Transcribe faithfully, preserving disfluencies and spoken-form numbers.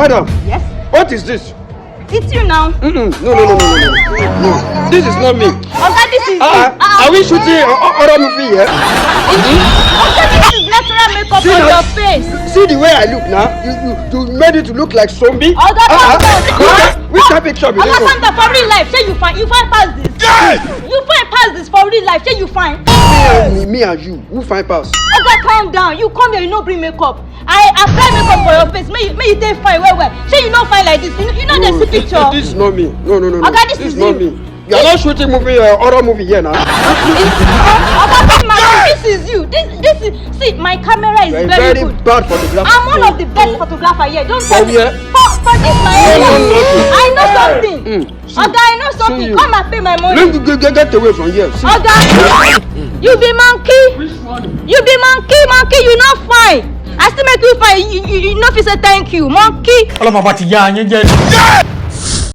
Madam, Yes? What is this? It's you now. Mm-mm. No, no, no, no, no, no, no. This is not me. Oga, this is Ah, you. Ah, are we shooting a a- horror movie here? Oga, this is natural makeup See on now, your face. See the way I look now. You you, you made it to look like zombie. Oga, Ah, calm ah. down. Which, which type of picture be Oga, this calm one? Down. For real life, shey you fine? You fine pass this? You fine pass this for real life? Shey you fine? Me and, me and you, who fine pass? Oga, calm down. You come here, you no bring makeup. I apply makeup for your face. Make you, make you take fine well well. Shey you no fine like this? You, you no dey see picture. This is not me. No, no, no, no. Oga, this This is is not you. Me. You are not shooting movie uh, horror movie here now. Oga, this is you. This this is, see, my camera is You are a very, very good. Bad photographer. I'm one of the best photographer here. Don't For tell me. where? For, for this my No, area. no, no, no. I know something. Mm. Oga, I know something. you. Come and pay my money. Let me get, get away from here. See. Oga, you be monkey. You be monkey, monkey. You no fine. I still make you fine. You, you, you no fit say thank you, monkey. Ọlọ́mọ bá ti yá yín jẹ́.